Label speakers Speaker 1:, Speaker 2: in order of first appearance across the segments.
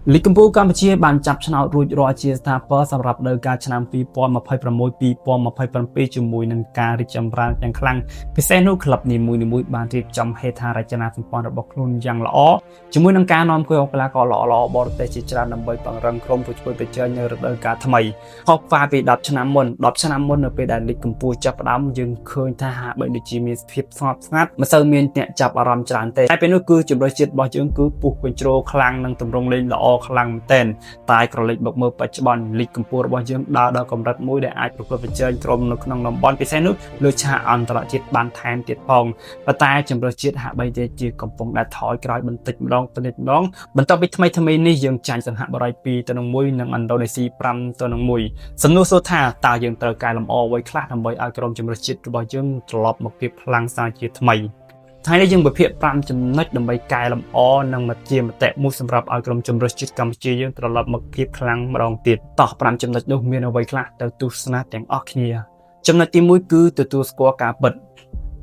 Speaker 1: លីកកម្ពុជាកម្ពុជាបានចាប់ឆ្នោតរួចរាល់ជាស្ថាពរសម្រាប់រដូវកាលឆ្នាំ2026-2027ជាមួយនឹងការរីកចម្រើនយ៉ាងខ្លាំងពិសេសនោះក្លឹបនីមួយៗបានរៀបចំហេដ្ឋារចនាសម្ព័ន្ធរបស់ខ្លួនយ៉ាងល្អជាមួយនឹងការនាំកីឡាករល្អៗបរទេសជាច្រើនដើម្បីពង្រឹងក្រុមប្រជែងប្រជែងនៅរដូវកាលថ្មីខុសផ្សាពី10ឆ្នាំមុន10ឆ្នាំមុននៅពេលដែលលីកកម្ពុជាចាប់ផ្ដើមយើងឃើញថាហាក់បីដូចជាមានភាពស្ងប់ស្ងាត់មិនសូវមានអ្នកចាប់អារម្មណ៍ច្រើនទេតែពេលនោះគឺជម្រើសជាតិរបស់យើងគឺពុះកញ្ជ្រោខ្លាំងនិងទម្រង់លេងល្អខ្លាំងមែនទែនតែក្រឡេកមកមើលបច្ចុប្បន្នលីកកម្ពុជារបស់យើងដើរដល់កម្រិតមួយដែលអាចប្រកួតប្រជែងក្រុមនៅក្នុងតំបន់ពិសេសនោះលើឆាកអន្តរជាតិបានថែមទៀតផងប៉ុន្តែជម្រើសជាតិហាក់បីដូចជាកំពុងតែថយក្រោយបន្តិចម្ដងបន្តិចម្ដងបន្ទាប់ពីថ្មីថ្មីនេះយើងចាញ់សិង្ហបុរី2-1និងឥណ្ឌូនេស៊ី5-1សំណួរសួរថាតើយើងត្រូវកែលម្អអ្វីខ្លះដើម្បីឲ្យក្រុមជម្រើសជាតិរបស់យើងត្រឡប់មកភាពខ្លាំងសាជាថ្មីថ្ងៃនេះយើងវិភាគ5ចំណុចដើម្បីកែលម្អនិងមកជាមតិមួយសម្រាប់ឲ្យក្រុមជម្រើសជាតិកម្ពុជាយើងត្រឡប់មកភាពខ្លាំងម្ដងទៀតតោះ5ចំណុចនោះមានអ្វីខ្លះទៅទស្សនាទាំងអស់គ្នាចំណុចទី1គឺទទួលស្គាល់ការពិត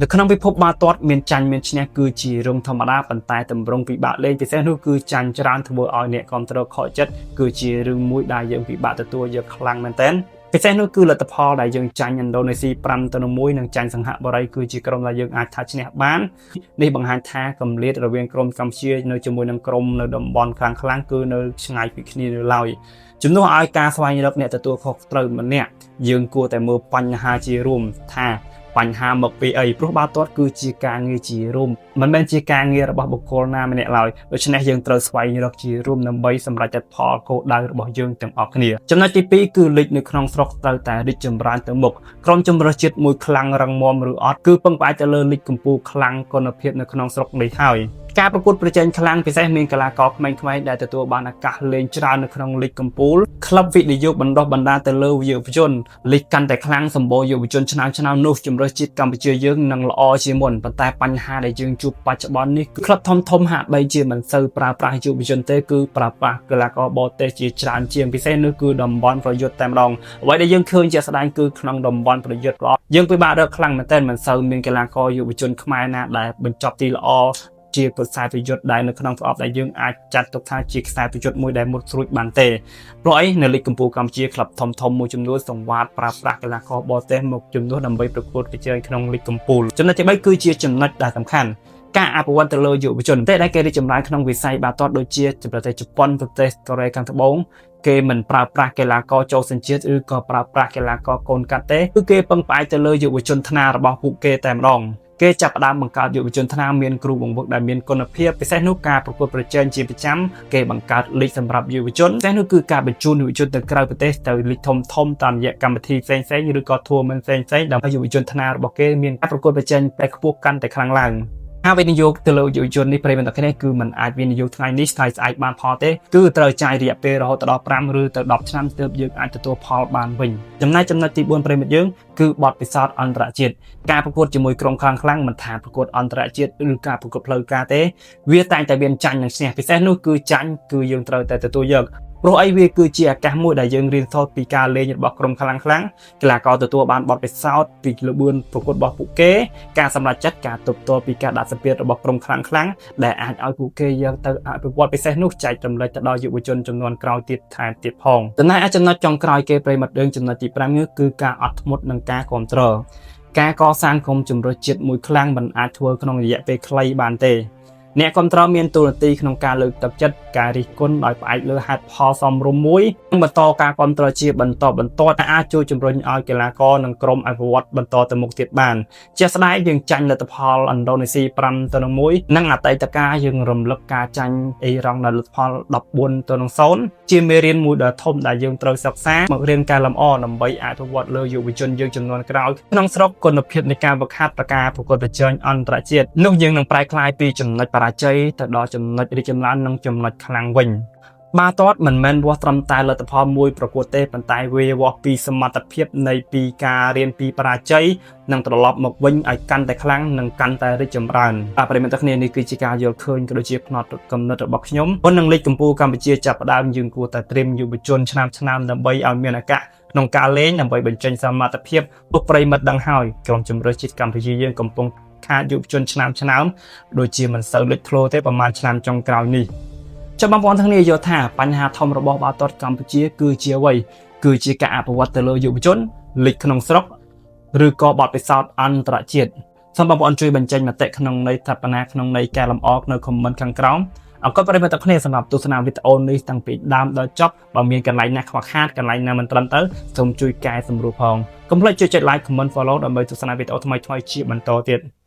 Speaker 1: នៅក្នុងពិភពបាល់ទាត់មានចាញ់មានឈ្នះគឺជារឿងធម្មតាប៉ុន្តែទម្រង់ពិបាកលេងពិសេសនោះគឺចាញ់ច្រើនធ្វើឲ្យអ្នកគាំទ្រខកចិត្តគឺជារឿងមួយដែលយើងពិបាកទទួលយកខ្លាំងមែនទែនពិសេសនោះគឺលទ្ធផលដែលយើងចាញ់ឥណ្ឌូនេស៊ី5-1និងចាញ់សិង្ហបុរីគឺជាក្រុមដែលយើងអាចថាឈ្នះបាននេះបង្ហាញថាកម្រិតរវាងក្រុមកម្ពុជានៅជាមួយនឹងក្រុមនៅតំបន់ខ្លាំងៗគឺនៅឆ្ងាយពីគ្នានៅឡើយជំនួសឲ្យការស្វែងរកអ្នកទទួលខុសត្រូវម្នាក់យើងគួរតែមើលបញ្ហាជារួមថាបញ្ហាមកពីអីព្រោះបាល់ទាត់គឺជាការងារជារួមមិនមែនជាការងាររបស់បុគ្គលណាម្នាក់ឡើយដូច្នេះយើងត្រូវស្វែងរកជារួមដើម្បីសម្រេចផលគោលដៅរបស់យើងទាំងអស់គ្នាចំណុចទី2គឺលីកនៅក្នុងស្រុកត្រូវតែរីកចម្រើនទៅមុខក្រុមជម្រើសជាតិមួយខ្លាំងរឹងមាំឬអត់គឺពឹងផ្អែកទៅលើលីកកម្ពុជាខ្លាំងគុណភាពនៅក្នុងស្រុកនេះហើយការប្រកួតប្រជែងខ្លាំងពិសេសមានកីឡាករក្មេងៗដែលទទួលបានឱកាសលេងច្រើននៅក្នុងលីកកំពូលក្លឹបវិនិយោគបណ្ដុះបណ្ដាលទៅលើយុវជនលីកកាន់តែខ្លាំងសម្បូរយុវជនឆ្នើមឆ្នើមនោះជម្រើសជាតិកម្ពុជាយើងនឹងល្អជាងមុនប៉ុន្តែបញ្ហាដែលយើងជួបបច្ចុប្បន្ននេះគឺក្លឹបធំធំហាក់បីជាមិនសូវប្រើប្រាស់យុវជនទេគឺប្រើប្រាស់កីឡាករបរទេសជាច្រើនជាងពិសេសនោះគឺតំបន់ប្រយុទ្ធតែម្ដងអ្វីដែលយើងឃើញជាក់ស្ដែងគឺក្នុងតំបន់ប្រយុទ្ធយើងពិបាករកខ្លាំងមែនទែនមិនសូវមានកីឡាករយុវជនខ្មែរណាដែលបញ្ចប់ទីល្អជាខ្សែប្រយុទ្ធដែលនៅក្នុងប្រអប់ដែលយើងអាចចាត់ទុកថាជាខ្សែប្រយុទ្ធមួយដែលមុតស្រួចបានទេព្រោះអីនៅលីកកម្ពុជាកម្ពុជាក្លឹបធំធំមួយចំនួនសង្វាតប្រើប្រាស់កីឡាករបរទេសមកជំនួសដើម្បីប្រកួតប្រជែងក្នុងលីកកម្ពុជាចំណុចទី3គឺជាចំណុចដែលសំខាន់ការអភិវឌ្ឍទៅលើយុវជនតែដែលគេរីកចម្រើនក្នុងវិស័យបាល់ទាត់ដូចជាប្រទេសជប៉ុនប្រទេសកូរ៉េខាងត្បូងគេមិនប្រើប្រាស់កីឡាករចូលសញ្ជាតិឬក៏ប្រើប្រាស់កីឡាករកូនកាត់ទេគឺគេពឹងផ្អែកទៅលើយុវជនថ្នារបស់ពួកគេតែម្ដងគេចាប់ផ្ដើមបង្កើតយុវជនថ្នាមានគ្រូបង្វឹកដែលមានគុណភាពពិសេសនោះការប្រកួតប្រជែងជាប្រចាំគេបង្កើតលីកសម្រាប់យុវជនពិសេសនោះគឺការបញ្ជូនយុវជនទៅក្រៅប្រទេសទៅលីកធំធំតាមរយៈកម្មវិធីផ្សេងៗឬក៏ tournament ផ្សេងៗដើម្បីយុវជនថ្នារបស់គេមានការប្រកួតប្រជែងតែខ្ពស់កាន់តែខ្លាំងឡើងការវិនិយោគទៅលើយុវជននេះប្រិយមិត្តគ្នាគឺมันអាចវិនិយោគថ្ងៃនេះថ្ងៃស្អែកបានផលទេគឺត្រូវចាយរយៈពេលរហូតដល់5ឬទៅ10ឆ្នាំទើបយើងអាចទទួលផលបានវិញចំណែកចំណុចទី4ប្រិយមិត្តយើងគឺបទពិសោធន៍អន្តរជាតិការប្រកួតជាមួយក្រុមខ្លាំងខ្លាំងមិនថាប្រកួតអន្តរជាតិឬការប្រកួតផ្លូវការទេវាតែងតែមានចាញ់និងឈ្នះពិសេសនោះគឺចាញ់គឺយើងត្រូវតែទទួលយកព្រោះអីវាគឺជាឱកាសមួយដែលយើងរៀនសូត្រពីការលេងរបស់ក្រុមខ្លាំងខ្លាំងកីឡាករទទួលបានបទពិសោធន៍ពីល្បឿនប្រកួតរបស់ពួកគេការសម្រេចចិត្តការទប់ទល់ពីការដាក់សម្ពាធរបស់ក្រុមខ្លាំងខ្លាំងដែលអាចឲ្យពួកគេយកទៅអភិវឌ្ឍពិសេសនោះចែករំលែកទៅដល់យុវជនចំនួនក្រោយទៀតថែមទៀតផងចំណែកចំណុចចុងក្រោយគេប្រិយមិត្តយើងចំណុចទី5នេះគឺការអត់ធ្មត់និងការគ្រប់គ្រងការកសាងក្រុមជម្រើសជាតិមួយខ្លាំងមិនអាចធ្វើក្នុងរយៈពេលខ្លីបានទេអ្នកគ្រប់គ្រងមានតួនាទីក្នុងការលើកទឹកចិត្តការរិះគន់ដោយផ្អែកលើហេតុផលសមរម្យមួយនិងបន្តការគ្រប់គ្រងជាបន្តបន្ទាប់អាចជួយជំរុញឲ្យកីឡាករនិងក្រុមអភិវឌ្ឍបន្តទៅមុខទៀតបានជាក់ស្ដែងយើងចាញ់លទ្ធផលឥណ្ឌូនេស៊ី5-1និងអតីតកាលយើងរំលឹកការចាញ់អ៊ីរ៉ង់ដល់លទ្ធផល14-0ជាមេរៀនមួយដ៏ធំដែលយើងត្រូវសិក្សាមករៀនកែលម្អដើម្បីអភិវឌ្ឍលើយុវជនយើងចំនួនក្រោយក្នុងស្រុកគុណភាពនៃការវឹកហាត់ប្រការប្រកួតប្រជែងអន្តរជាតិនោះយើងនឹងប្រែក្លាយពីចំណុចបរាជ័យទៅដល់ចំណុចរីកចម្រើននិងចំណុចខ្លាំងវិញបាល់ទាត់មិនមែនវាស់ត្រឹមតែលទ្ធផលមួយប្រកួតទេប៉ុន្តែវាវាស់ពីសមត្ថភាពនៃពីការរៀនពីបរាជ័យនិងត្រឡប់មកវិញឲ្យកាន់តែខ្លាំងនិងកាន់តែរីកចម្រើនបាទប្រិយមិត្តគ្នានេះគឺជាការយល់ឃើញក៏ដូចជាផ្នត់គំនិតរបស់ខ្ញុំមុននឹងលីកកម្ពុជាកម្ពុជាចាប់ផ្ដើមយើងគួរតែត្រៀមយុវជនឆ្នើមឆ្នើមដើម្បីឲ្យមានឱកាសក្នុងការលេងដើម្បីបញ្ចេញសមត្ថភាពពុះប្រិយមិត្តដឹងហើយក្រុមជម្រើសជាតិកម្ពុជាយើងកំពុងខាតយុវជនឆ្នើមឆ្នើមដូចជាមិនសូវលេចធ្លោទេប្រហែលឆ្នាំចុងក្រោយនេះ។ ចាំបងប្អូនទាំងនេះយល់ថាបញ្ហាធំរបស់បាល់ទាត់កម្ពុជាគឺជាអ្វីគឺជាការអភិវឌ្ឍទៅលើយុវជនលីកក្នុងស្រុកឬក៏បទពិសោធន៍អន្តរជាតិសូមបងប្អូនជួយបញ្ចេញមតិក្នុងន័យស្ថាបនាក្នុងន័យកែលម្អនៅ comment ខាងក្រោមអរគុណប្រិយមិត្តទាំងគ្នាសម្រាប់ទស្សនាវីដេអូនេះតាំងពីដើមដល់ចប់បើមានកន្លែងណាខ្វះខាតកន្លែងណាមិនត្រឹមត្រូវសូមជួយកែសម្រួលផងកុំភ្លេចជួយចុច like, comment, follow ដើម្បីទស្សនាវីដេអូថ្មីៗជាបន្តទៀត។